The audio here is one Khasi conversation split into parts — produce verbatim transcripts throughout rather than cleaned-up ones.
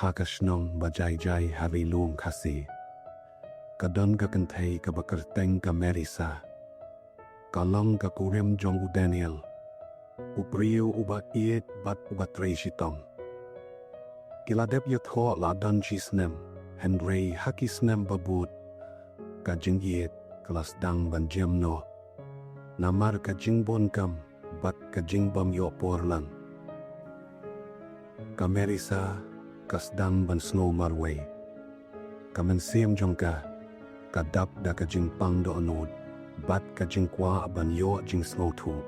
Ha ka shnong ba jai jai ha Ri Lum Khasi, ka don ka kynthei kaba kyrteng ka Marisa. Ka long ka kurim jong u Daniel, u briew uba ïeit bad uba trei shitom. Ki la dep ïathoh la don shi snem, hynrei ha ki snem ba bud, ka jingïeit ka la sdang ban jem noh namar ka jingbun kam bad ka jingbym ïoh por lang. Ka Marisa ka sdang ban sngew marwei. Ka mynsiem jong ka ka dap da ka jingpang dohnud bad ka jingkwah ban ïoh jingsngewthuh.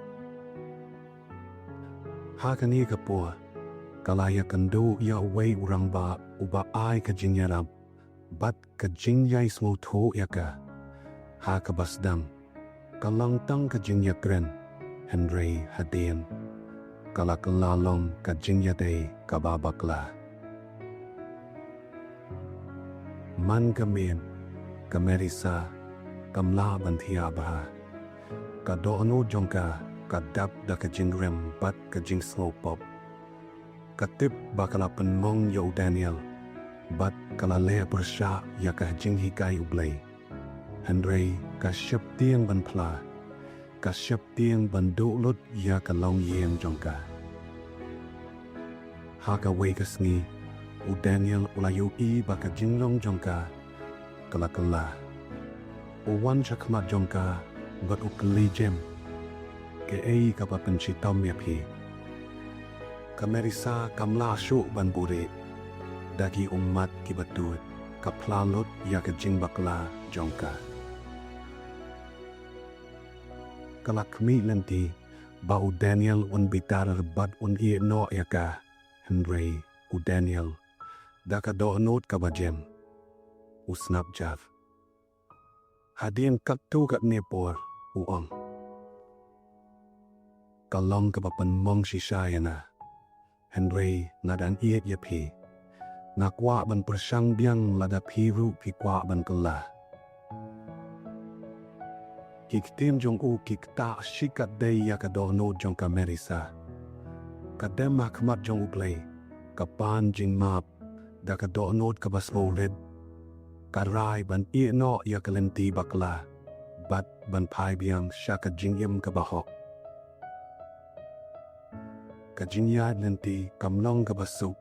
Ha kane ka por, ka la ïakynduh ïa uwei u rangbah uba ai ka jingïarap bad ka jingïai sngewthuh ïa ka. Ha kaba sdang, ka long tang ka jingïakren, hynrei hadien, ka la kylla long ka jingïadei kaba bakla. Man ka miet, ka Marisa kam lah ban thiah bha. Ka dohnud jong ka ka dap da ka jingrem bad ka jingsngewpop. Ka tip ba ka la pynmong ïa u Daniel bad ka la leh pyrshah ïa ka jinghikai U Blei. Hynrei ka sheptieng ban phla, ka sheptieng ban duh lut ïa ka longïing jong ka. Ha kawei ka sngi, u Daniel u la ïohi ba ka jinglong jong ka ka la kylla. U wan sha khmat jong ka bad u kylli jem, "Kaei kaba pynshitom ïa phi?" Ka Marisa kam lah shuh ban buhrieh. Da ki ummat kiba tuid, ka phla lut ïa ka jingbakla jong ka. Ka la khmih lynti ba u Daniel un bitar bad un ïehnoh ïa ka, hynrei u Daniel, da ka dohnud kaba jem, u sngap jar. "Hadien katto katne por," u ong, "ka long kaba pynmong shisha ïa nga. Hynrei nga dang ïeit ïa phi. Nga kwah ban pyrshang biang lada phi ruh phi kwah ban kylla." Ki ktien jong u ki ktah shikatdei ïa ka dohnud jong ka Marisa. Ka dem ha khmat jong U Blei, ka pan jingmap da ka dohnud kaba sngewrit. Ka rai ban ïehnoh ïa ka lynti bakla bad ban phai biang sha ka jingim kaba hok. Ka jingïaid lynti kam long kaba suk.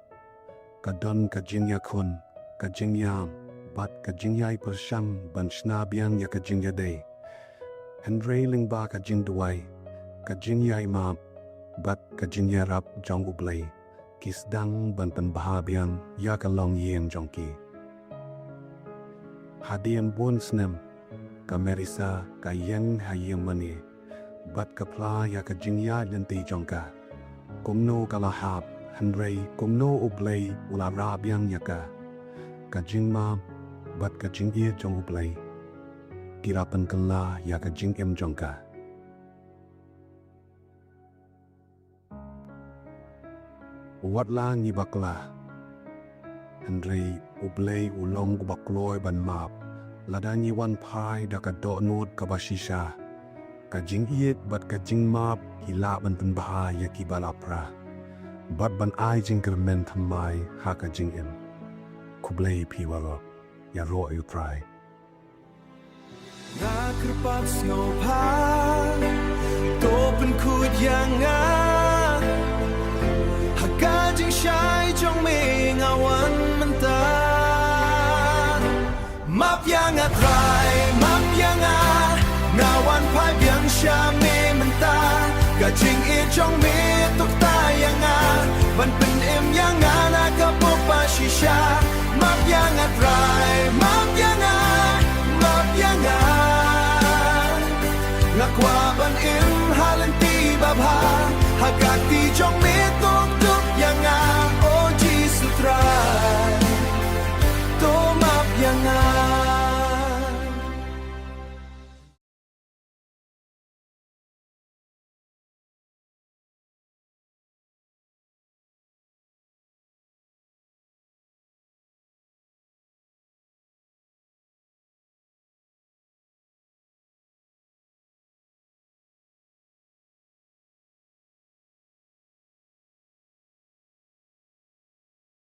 Ka don ka jingïakhun, ka jingïam bad ka jingïai pyrshang ban shna biang ïa ka jingïadei. Hynrei lyngba ka jingduwai, ka jingïaimap bad ka jingïarap jong U Blei, ki sdang ban pynbha biang ïa ka longïing jong ki. Hadien bun snem, ka Marisa ka ïeng ha ïing mane bad ka phla ïa ka jingïaid lynti jong ka. Kumno ka la hap, hynrei kumno U Blei u la rah biang ïa ka. Ka jingmap bad ka jingïeit jong U Blei ki la pynkylla ïa ka jingim jong ka. Wat la ngi bakla, hynrei U Blei u long uba kloi ban map. Lada ngi wan phai da ka dohnud kaba shisha, ka jingïeit bad ka jingmap ki lah ban pynbha ïa kiba la pra bad ban ai jingkyrmen thymmai ha ka jingim. Khublei phi waroh. Ïaroh ïa U Trai. Nga kyrpad sngewbha, to pynkhuid ïa nga. Ha ka jingshai jong me nga wan mynta. Map ïa nga Trai, map ïa nga. Nga wan phai biang sha me mynta. Ka jingïeit jong me to kta ïa nga. Ban pynim ïa nga na ka bok ba shisha. Map ïa nga Trai, map ïa nga, map ïa nga. Nga kwah ban im ha lynti babha, ha ka kti jong me to